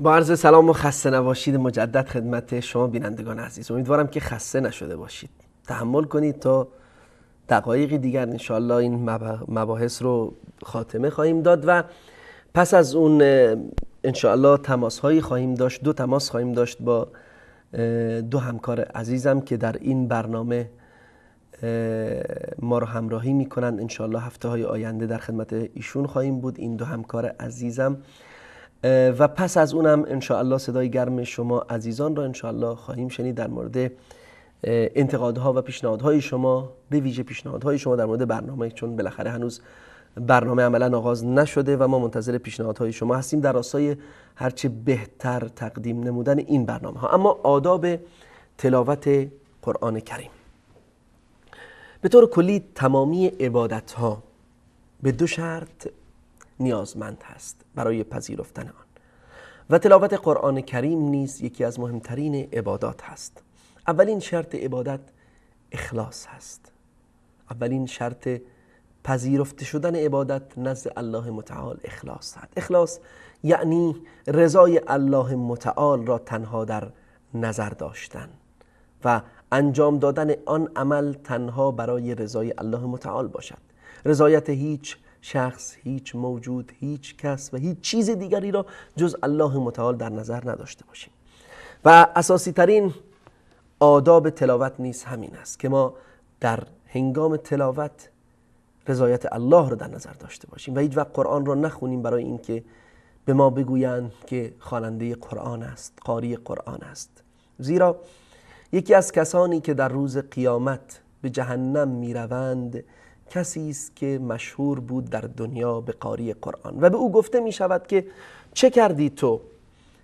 با عرض سلام و خسته نباشید مجدد خدمت شما بینندگان عزیز. امیدوارم که خسته نشده باشید. تحمل کنید تا دقایقی دیگر انشاءالله این مباحث رو خاتمه خواهیم داد و پس از اون انشاءالله تماس هایی خواهیم داشت. دو تماس خواهیم داشت با دو همکار عزیزم که در این برنامه ما رو همراهی میکنند. انشاءالله هفته های آینده در خدمت ایشون خواهیم بود، این دو همکار عزیزم. و پس از اونم انشاءالله صدای گرم شما عزیزان را انشاءالله خواهیم شنید در مورد انتقادها و پیشنهادهای شما، به ویژه پیشنهادهای شما در مورد برنامه، چون بالاخره هنوز برنامه عملا آغاز نشده و ما منتظر پیشنهادهای شما هستیم در راستای هرچه بهتر تقدیم نمودن این برنامه ها. اما آداب تلاوت قرآن کریم به طور کلی تمامی عبادت ها به دو شرط نیازمند هست برای پذیرفتن آن و تلاوت قرآن کریم نیز یکی از مهمترین عبادات هست. اولین شرط عبادت اخلاص هست. اولین شرط پذیرفته شدن عبادت نزد الله متعال اخلاص هست. اخلاص یعنی رضای الله متعال را تنها در نظر داشتن و انجام دادن آن عمل تنها برای رضای الله متعال باشد. رضایت هیچ شخص، هیچ موجود، هیچ کس و هیچ چیز دیگری را جز الله متعال در نظر نداشته باشیم. و اساسی ترین آداب تلاوت نیز همین است که ما در هنگام تلاوت رضایت الله را در نظر داشته باشیم و هیچ وقت قرآن را نخونیم برای اینکه به ما بگویند که خواننده قرآن است، قاری قرآن است. زیرا یکی از کسانی که در روز قیامت به جهنم میروند کسی است که مشهور بود در دنیا به قاری قرآن و به او گفته می شود که چه کردی تو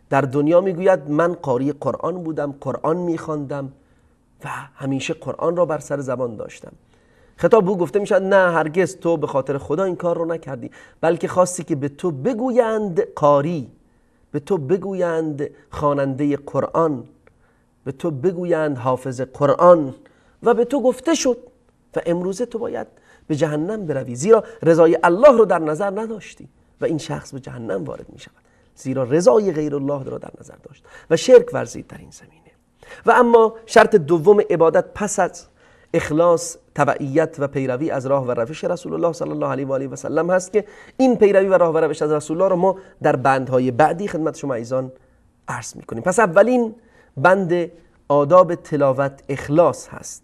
در دنیا؟ میگوید من قاری قرآن بودم، قرآن میخواندم و همیشه قرآن را بر سر زبان داشتم. خطاب او گفته می شود نه، هرگز تو به خاطر خدا این کار رو نکردی، بلکه خواستی که به تو بگویند قاری، به تو بگویند خواننده قرآن، به تو بگویند حافظ قرآن و به تو گفته شد و امروزه تو باید به جهنم بروی، زیرا رضای الله رو در نظر نداشتی و این شخص به جهنم وارد می شود، زیرا رضای غیر الله را در نظر داشت و شرک ورزید در این زمینه. و اما شرط دوم عبادت پس از اخلاص، تبعیت و پیروی از راه و روش رسول الله صلی الله علیه و آله و سلم هست که این پیروی و راه و روش از رسول الله را ما در بندهای بعدی خدمت شما عزیزان عرض میکنیم. پس اولین بند آداب تلاوت اخلاص هست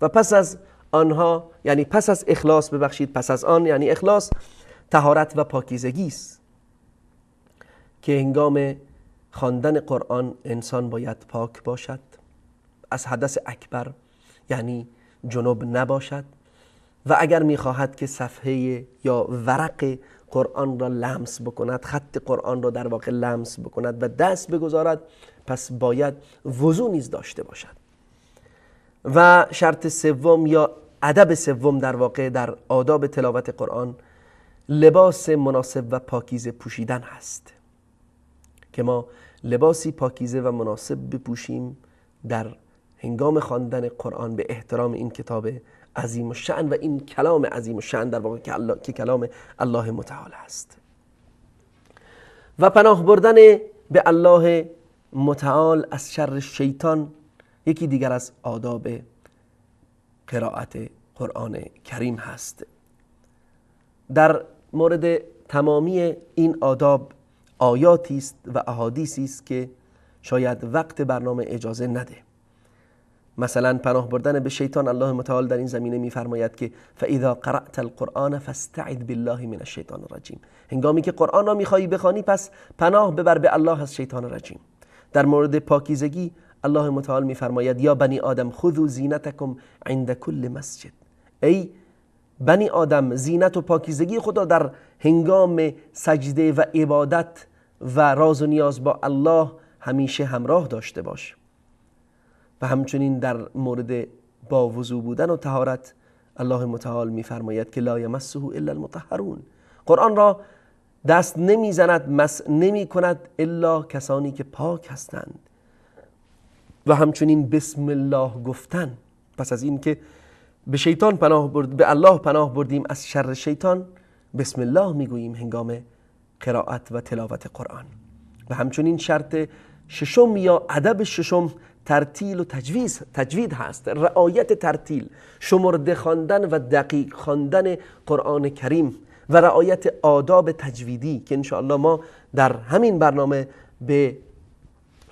و پس از آنها، یعنی پس از اخلاص، ببخشید پس از آن یعنی اخلاص، طهارت و پاکیزگی است که هنگام خواندن قرآن انسان باید پاک باشد، از حدث اکبر یعنی جنب نباشد و اگر میخواهد که صفحه یا ورق قرآن را لمس بکند، خط قرآن را در واقع لمس بکند و دست بگذارد، پس باید وضو نیز داشته باشد. و شرط سوم یا ادب سوم در واقع در آداب تلاوت قرآن لباس مناسب و پاکیزه پوشیدن هست که ما لباسی پاکیزه و مناسب بپوشیم در هنگام خواندن قرآن به احترام این کتاب عظیم الشأن و این کلام عظیم الشأن در واقع که کلام الله متعال است. و پناه بردن به الله متعال از شر شیطان یکی دیگر از آداب قرائت قرآن کریم هست. در مورد تمامی این آداب آیاتی است و احادیثی است که شاید وقت برنامه اجازه نده. مثلا پناه بردن به شیطان، الله متعال در این زمینه میفرماید که فاذا قرأت القرآن فاستعذ بالله من الشیطان الرجیم. هنگامی که قرآن را میخوایی بخوانی پس پناه ببر به الله از شیطان رجیم. در مورد پاکیزگی الله متعال میفرماید یا بنی آدم خذوا زینتکم عند کل مسجد. ای بنی آدم، زینت و پاکیزگی خود را در هنگام سجده و عبادت و راز و نیاز با الله همیشه همراه داشته باش. و همچنین در مورد با وضو بودن و طهارت الله متعال میفرماید که لا یمسه الا المطهرون. قرآن را دست نمیزند، مس نمی کند الا کسانی که پاک هستند. و همچنین بسم الله گفتن پس از این که به شیطان پناه برد، به الله پناه بردیم از شر شیطان، بسم الله میگوییم هنگام قرائت و تلاوت قرآن. و همچنین شرط ششم یا ادب ششم ترتیل و تجوید هست، رعایت ترتیل، شمرده خواندن و دقیق خواندن قرآن کریم و رعایت آداب تجویدی که انشاءالله ما در همین برنامه به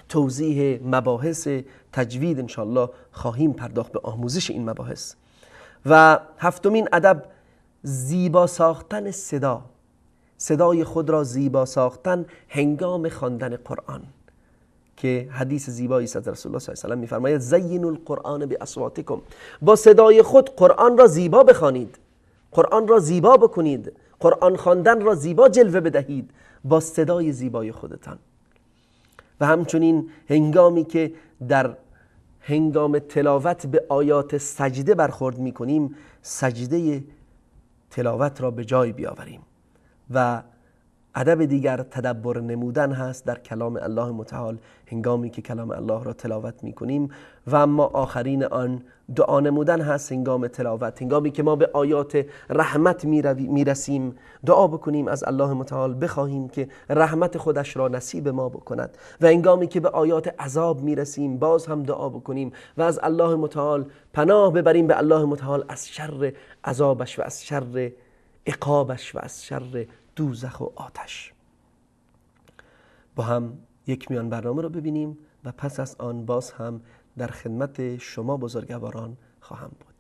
توضیح مباحث تجوید انشاءالله خواهیم پرداخت، به آموزش این مباحث. و هفتمین ادب زیبا ساختن صدا، صدای خود را زیبا ساختن هنگام خواندن قرآن که حدیث زیبایی است از رسول الله صلی الله علیه و سلم می‌فرماید زینوا القرآن باصواتکم، با صدای خود قرآن را زیبا بخوانید، قرآن را زیبا بکنید، قرآن خواندن را زیبا جلوه بدهید با صدای زیبای خودتان. و همچنین هنگامی که در هنگام تلاوت به آیات سجده برخورد می‌کنیم، سجده تلاوت را به جای بیاوریم. و ادب دیگر تدبر نمودن هست در کلام الله متعال هنگامی که کلام الله را تلاوت می‌کنیم. و اما آخرین آن دعا نمودن هست هنگام تلاوت، هنگامی که ما به آیات رحمت میرسیم دعا بکنیم از الله متعال، بخواهیم که رحمت خودش را نصیب ما بکند. و هنگامی که به آیات عذاب میرسیم باز هم دعا بکنیم و از الله متعال پناه ببریم به الله متعال از شر عذابش و از شر عقابش و از شر دوزخ و آتش. با هم یک میان برنامه رو ببینیم و پس از آن باز هم در خدمت شما بزرگواران خواهم بود.